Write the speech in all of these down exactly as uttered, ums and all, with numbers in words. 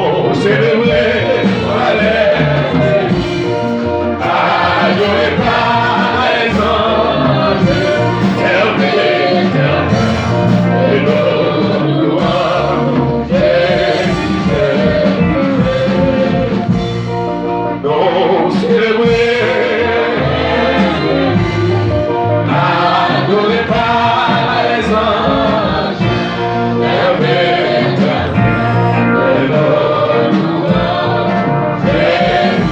Nou selebre pa lèzanj, adore pa lèzanj, tèl Etènèl, e nou louanj, Jezi, Jezi. Nou selebre, adore pa lèzanj, leve Etènèl, e nou louanj, Jezi,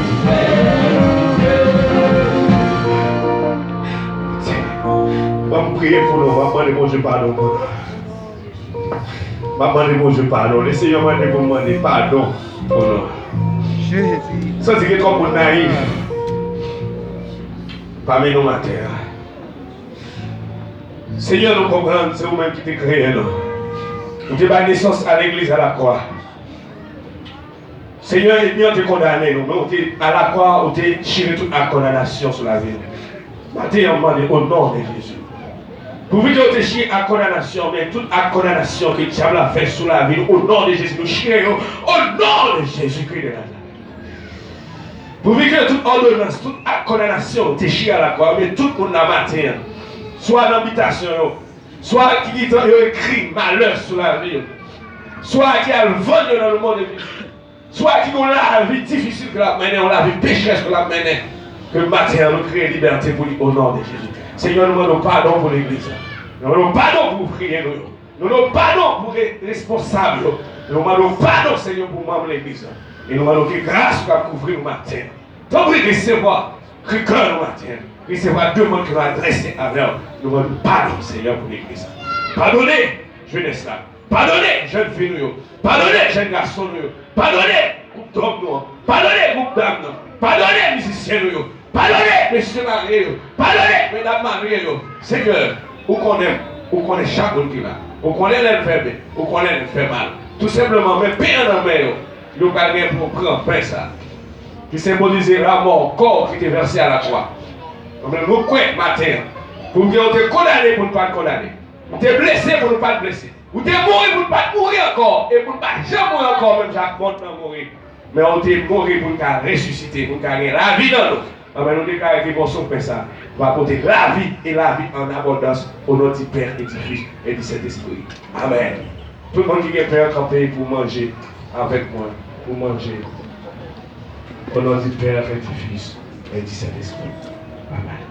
Jezi. Ban m priye pou nou, ban m mande Bondye padon pou nou. M ap mande Bondye padon. Lesenyè mande pou m mande padon pou nou. Jezi. Santi gen twòp moun nayif pami nou maten an. Senyè, nou konprann se ou menm ki te kreye nou. Ou te bay nesans a legliz a lakwa. Senyè, ènmi an te kondane nou, men ou te, a lakwa, ou te chire tout ak kondanasyon sou lavi nou. Maten an, m mande, o non de Jezi. Pouvi ke ou te chire ak kondanasyon, men tout ak kondanasyon ke dyab la fè sou lavi nou, o non de Jezi, nou chire yo, o non de Jezikri de Nazarèt. Pouvi ke tout òdonans, tout ak kondanasyon, ou te chire a lakwa, men tout moun la maten an, swa nan bitasyon yo, swa ki gentan yo ekri malè sou lavi yo, swa ki al vann yo nan lemonn epi swa ki gon lavi difisil ke l ap mennen, yon lavi pechrès ke l ap mennen, ke maten an nou kreye libète pou li o non de Jezi. Senyè, nou mande w padon pou legliz la. Nou mande w padon pou ouvriye nou yo. Nou mande w padon pou re-, responsab yo. Nou mande w padon, Senyè, pou manm legliz la. E nou mande w ke gras ou k ap kouvri nou maten an. Tanpri, resevwa kri kè nou maten an. Resevwa demann ke nou adrese avè w. Nou mande w padon, Senyè, pou legliz la. Padone jenès la. Padone jèn fi nou yo. Padone jèn gason nou yo. Padone gwoup dwòg nou an. Padone gwoup dam nan. Padone mizisyen nou yo. Padone mesye marye yo. Padone medam marye yo. Senyè, ou konnen, ou konnen chak moun ki la. Ou konnen lè n fè byen. Ou konnen lè n fè mal. Tou senpleman, men pen an nan men yo. Yo pral gen pou pran pen sa. Ki senbolize lanmò kò ki te vèse a lakwa. Donk, nou kwè maten an. Pou byen ou te kondane pou n pa t kondane. Ou te blese pou nou pa t blese. Ou te mouri pou n pa t mouri ankò, e pou n pa janm mouri ankò, menm jan ak mòn nan mouri. Men ou te mouri pou n ka resisite, pou n ka gen lavi nan nou. Anben, nou deklare ke mòso pen sa va pote lavi e lavi an abondans, o non di Pè e di Fis e di Sentespri. Amèn. Tout moun ki gen pen an, kanpe pou manje avèk mwen, pou manje. O non di Pè e di Fis e di Sentespri. Amèn.